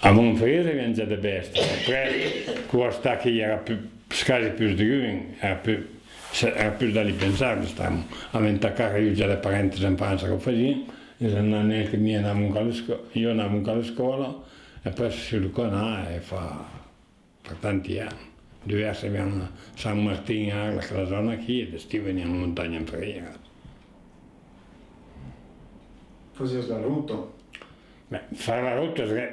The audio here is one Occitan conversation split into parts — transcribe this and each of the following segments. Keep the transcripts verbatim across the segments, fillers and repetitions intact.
A Montferrièr aviam ja de bèstias. Après, coma està que i èra pu-, quasi pus de gugn, èra pu-, se-, èra pus d'ali pensar, que estàvem a venta cara, ieu ja de parents en França que o fasiam, e anam que mi anàvem a l'escò-, ieu anàvem a l'escòla, e après sul cò anar e fa, fa tanti ans. Duèrs aviam Sant Martin, Arle, aquela zòna aquí, e d'estiu veniam a montanha en Ferrièras. Fasiás la rota? Ben, far la rota es re-,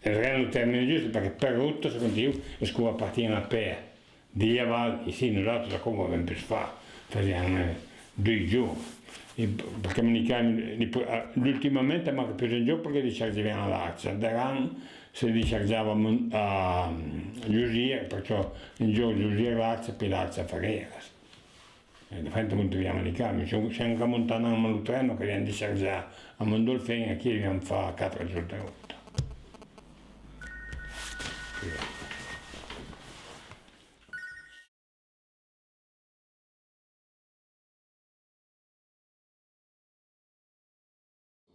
es ren lo tèrme just, perque per rota, segonda ieu, es coma partir a pè. Dilhèu, ici, nosautres, aquò o avèm pus fach, fasiam, eh, doi jorns. E p-, perque manicam, li p-, a, l'ultimament, manca pus un jorn, perque dechargiam a Larcha. D'avant se dechargiava a Mon-, a Llusier, perciò un jorn Llusier, Larcha, pui Larcha, Ferrièras. E de fach, montaviam a Licam, se, se anca montaviam amb lo tren, que aviam dechargiat a Mondolfin, aquí aviam fach quatre jorns de rota.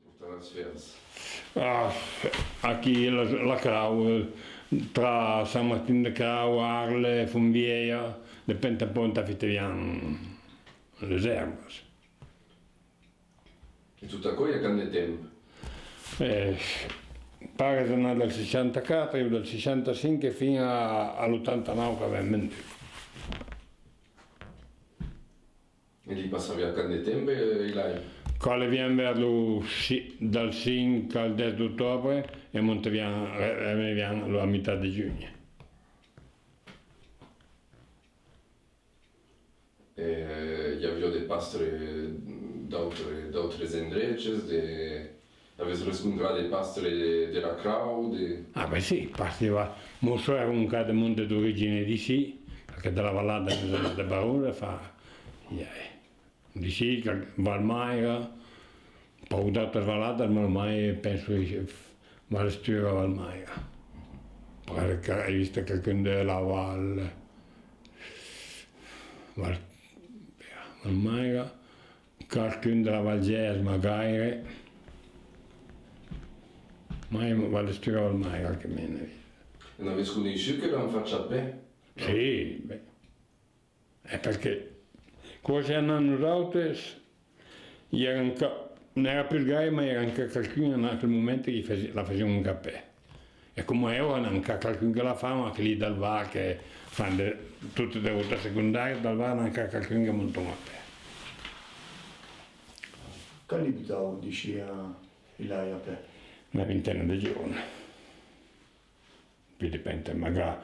Portar las fèras. Ah, aquí la, la Crau, eh, tra Sant Martin de Crau, Arle, Fontvièlha, de penta a penta fitaviam les èrbas. E tot aquò i a quant de temps? Eh, pare es anat del seishanta quatre, ieu del seishanta cinc e fin a, a l'oitanta nòu qu'avèm vendut. E li passaviá quant de temps, eh, Ilai? Quand leviam vers lo ci-, del cinc al dètz d'octòbre e montaviam, eh, arribaviam a la mitat de junh. E i aviá de pastres d'autres, d'autres endreches, de, Avètz rescontrat de pastres de, de la Crau, de... Ah, ben sí, pastres, va. Mos sòrre un quart de monde d'origina d'ici, perque de la valada de, de Barura fa, i a, d'ici, Valmaira, pauc d'autras valadas, mas mai, penso, Valestura, Valmaira. Perque ai vist qualqu'un de la Val, Val, Valmaira, Qualqu'un de la Val Gèrs, ma gaire. Mai Valestura Valmaira que mena. E n'avètz coneissut que l'an fach a pè? Sí, ben. E perque, coma se anam nosautes, i èra enca-, n'èra pus gaire, ma i èra enca qualqu'un en aquel moment que fasi-, la fasián enca a pè. E coma ieu, anam qu'a qualqu'un que la fa, ma que li del Var, que fan de, totes de rotas secondàrias del Var, anam qu'a qualqu'un que montan a pè. Quant li butau d'eishi a Ilai a pè? Una vintena de jorns. Pui depend, magara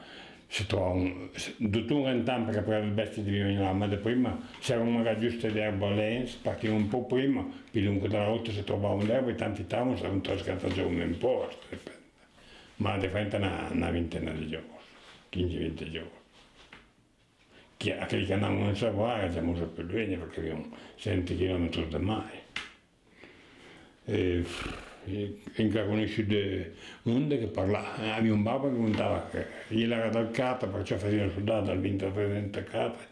se tròvan, se, de temps en temps, perque après las bèstias devián anar, ma de prima, s'èra magara just d'èrba lèns, partián un pauc prima, pui donc de la rota se trobavan d'èrba e tant fitavan, s'èran tres, quatre jorns en pòst, depend. Ma de frente una, una vintena de jorns, quinze, vint jorns. Qui, aqueli qu'anavan en Savoia, èra jamai pus luènh, perque avián cent quilomètres de mai. E, e encara coneissut de monde que parla-, aviá un barbe que contava que el èra del quatre, perciò fasiá soldat del vint-e-tres trenta-quatre,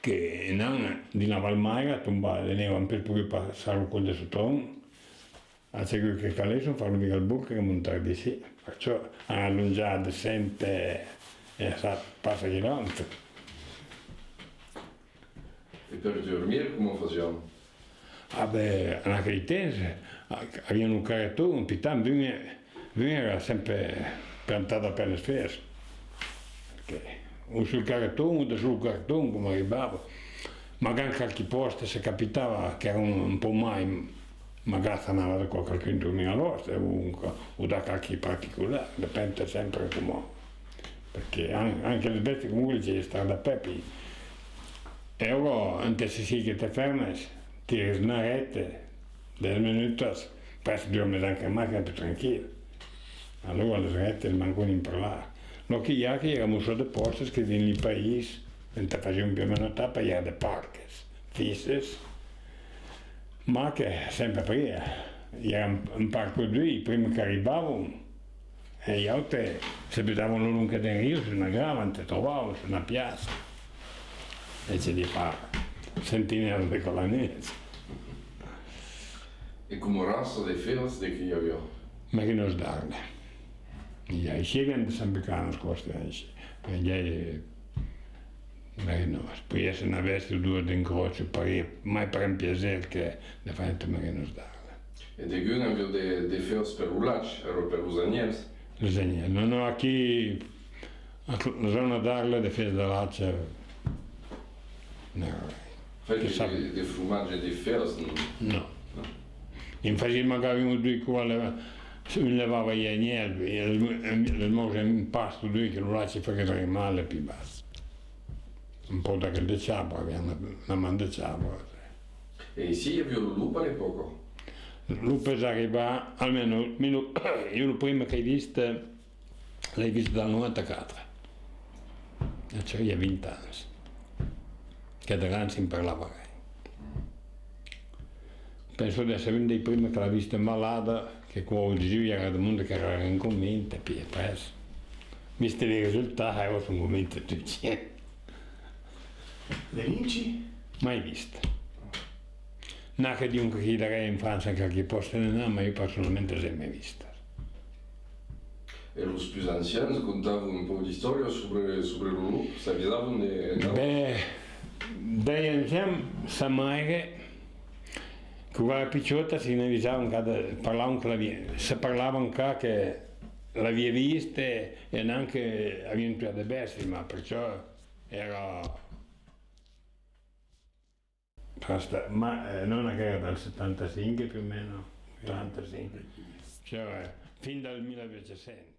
que anant dins la Val Maira, tombava de nèu, an pus pogut passar lo còl de Sotron, a segur que calèsson far lo Vigalburg e montar d'aicí. Perciò an alonjat de cent e, e sap pas quilomètres. E per durmir, coma fasián? Ah ben, en aquel temps, a-, avián lo carreton, pitam, un, un èra sempre plantat a pè les fèrs. Perque o sul carreton o dessús lo carreton, coma arribava. Magara qualqui pòste se capitava qu'èra un, un pauc mai, magara s'anava de cò qualqu'un dormir a l'òste, o, o da qualqui particular, depend sempre coma. Perque an-, anche les bèstias, coma que li, estar de pè, pui. E aura, ente se sí que te fèrmes, tires una reta, dètz minutas, après dormes anca mai, qu'es pus tranquil. Alora les retas mancan un parlar. Lo que i a, que i a un mossó de pòstes que dins li país, ente fasián un pè meno tapa, i a de parques, fisses, ma que sempre pria. I a un, un parc o doi, prima qu'arribavan, e i aute se butavan lo long d'un riu, sus una grava, ente trobavan, sus una piaça. E se di far sentinèla de còp la nuèch. E coma raça de fèras de qué i aviá? Merinos d'Arle. E aicí aviam de sempre canas còste aicí. E ja, eh, mai non, podiá se n'avèsse duas d'encròcho, pariá mai per un piaser que de far entre marinas d'Arle. E degun aviá de, de fèus per lo lach, èra per los anhèls? Los anhèls. Non, non, aquí, a la zòna d'Arle, de fèus de lach, non. Fai que de, de fromatge de fèus? Non. Non. En fasiam, aviam doi coma leva, un levava i anhèl, e los, los mòus en pasta, doi que lo lach fa que trèi mal e pi bas. Un pauc d'aquel de chabra, aviam una, una man de chabra. E aicí i aviá lo lop a l'epòca? Lo lop es arribat, almens, mi lo, ieu lo prime qu'ai vist, l'ai vist dal novanta quatre. E çò i a vint ans. Que de ran se'n parlava gai. Penso d'èsser un dei prime que l'a vist malade, que quò o disiá, i aviá de monde qu'èra en convent, e pi après, vist li resultats, èra son convent tuti. De linci? Mai vist. N'a que dion que qu'i darè en França, en qualque pòste, ne n'a, ma ieu personalment les ai mai vistas. E los pus ancians contavan un pauc d'istòrias sobre, sobre lo lop, s'avisavan de, de... Ben, dei ancians, sa maire, quora èra pichòta, se n'avisavan, cada, parlavan que l'avia, se parlavan ca que l'avia vist e, e anant que avian tuat de bèstis, ma per çò èra Rasta, ma, eh, non aquera del setanta cinc, più o meno, otanta cinc. Cioè, fin del mila e vuechasent.